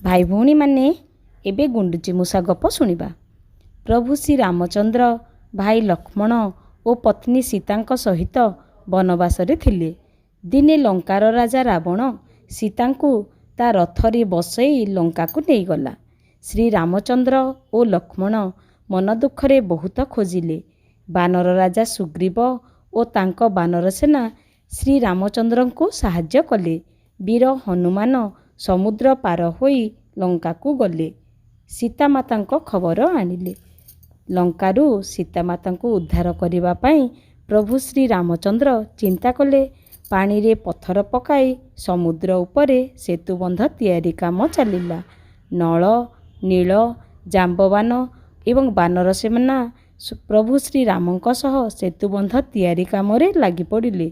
ଭାଇ ଭଉଣୀମାନେ, ଏବେ ଗୁଣ୍ଡୁଚି ମୂଷା ଗପ ଶୁଣିବା। ପ୍ରଭୁ ଶ୍ରୀ ରାମଚନ୍ଦ୍ର ଭାଇ ଲକ୍ଷ୍ମଣ ଓ ପତ୍ନୀ ସୀତାଙ୍କ ସହିତ ବନବାସରେ ଥିଲେ। ଦିନେ ଲଙ୍କାର ରାଜା ରାବଣ ସୀତାଙ୍କୁ ତା ରଥରେ ବସେଇ ଲଙ୍କାକୁ ନେଇଗଲା। ଶ୍ରୀ ରାମଚନ୍ଦ୍ର ଓ ଲକ୍ଷ୍ମଣ ମନ ଦୁଃଖରେ ବହୁତ ଖୋଜିଲେ। ବାନର ରାଜା ସୁଗ୍ରୀବ ଓ ତାଙ୍କ ବାନର ସେନା ଶ୍ରୀ ରାମଚନ୍ଦ୍ରଙ୍କୁ ସାହାଯ୍ୟ କଲେ। ବୀର ହନୁମାନ ସମୁଦ୍ର ପାର ହୋଇ ଲଙ୍କାକୁ ଗଲେ, ସୀତାମାତାଙ୍କ ଖବର ଆଣିଲେ। ଲଙ୍କାରୁ ସୀତାମାତାଙ୍କୁ ଉଦ୍ଧାର କରିବା ପାଇଁ ପ୍ରଭୁ ଶ୍ରୀ ରାମଚନ୍ଦ୍ର ଚିନ୍ତା କଲେ। ପାଣିରେ ପଥର ପକାଇ ସମୁଦ୍ର ଉପରେ ସେତୁବନ୍ଧ ତିଆରି କାମ ଚାଲିଲା। ନଳ, ନୀଳ, ଜାମ୍ବବାନ ଏବଂ ବାନର ସେନା ପ୍ରଭୁ ଶ୍ରୀରାମଙ୍କ ସହ ସେତୁବନ୍ଧ ତିଆରି କାମରେ ଲାଗିପଡ଼ିଲେ।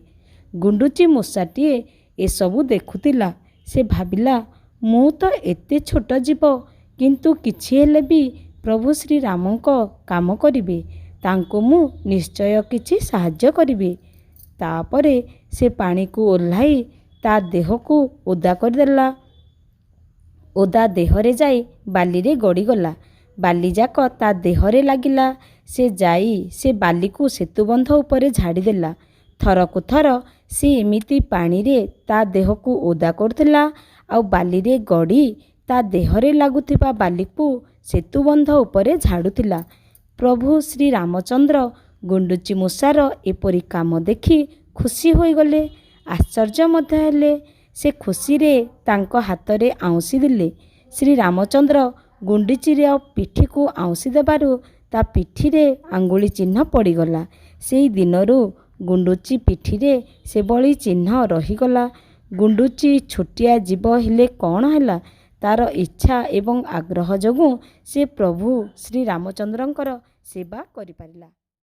ଗୁଣ୍ଡୁଚି ମୂଷାଟିଏ ଏସବୁ ଦେଖୁଥିଲା। ସେ ଭାବିଲା, ମୁଁ ତ ଏତେ ଛୋଟ ଜୀବ, କିନ୍ତୁ କିଛି ହେଲେ ବି ପ୍ରଭୁ ଶ୍ରୀରାମଙ୍କ କାମ କରିବେ, ତାଙ୍କୁ ମୁଁ ନିଶ୍ଚୟ କିଛି ସାହାଯ୍ୟ କରିବି। ତାପରେ ସେ ପାଣିକୁ ଓହ୍ଲାଇ ତା ଦେହକୁ ଓଦା କରିଦେଲା। ଓଦା ଦେହରେ ଯାଇ ବାଲିରେ ଗଡ଼ିଗଲା। ବାଲିଯାକ ତା ଦେହରେ ଲାଗିଲା। ସେ ଯାଇ ସେ ବାଲିକୁ ସେତୁବନ୍ଧ ଉପରେ ଝାଡ଼ିଦେଲା। ଥରକୁ ଥର ସେ ଏମିତି ପାଣିରେ ତା ଦେହକୁ ଓଦା କରୁଥିଲା ଆଉ ବାଲିରେ ଗଡ଼ି ତା ଦେହରେ ଲାଗୁଥିବା ବାଲିକୁ ସେତୁବନ୍ଧ ଉପରେ ଝାଡ଼ୁଥିଲା। ପ୍ରଭୁ ଶ୍ରୀ ରାମଚନ୍ଦ୍ର ଗୁଣ୍ଡୁଚି ମୂଷାର ଏପରି କାମ ଦେଖି ଖୁସି ହୋଇଗଲେ, ଆଶ୍ଚର୍ଯ୍ୟ ମଧ୍ୟ ହେଲେ। ସେ ଖୁସିରେ ତାଙ୍କ ହାତରେ ଆଉଁସି ଦେଲେ। ଶ୍ରୀ ରାମଚନ୍ଦ୍ର ଗୁଣ୍ଡୁଚିର ପିଠିକୁ ଆଉଁସି ଦେବାରୁ ତା ପିଠିରେ ଆଙ୍ଗୁଳି ଚିହ୍ନ ପଡ଼ିଗଲା। ସେଇ ଦିନରୁ ଗୁଣ୍ଡୁଚି ପିଠିରେ ସେଭଳି ଚିହ୍ନ ରହିଗଲା। ଗୁଣ୍ଡୁଚି ଛୋଟିଆ ଜୀବ ହେଲେ କ'ଣ ହେଲା, ତା'ର ଇଚ୍ଛା ଏବଂ ଆଗ୍ରହ ଯୋଗୁଁ ସେ ପ୍ରଭୁ ଶ୍ରୀ ରାମଚନ୍ଦ୍ରଙ୍କର ସେବା କରିପାରିଲା।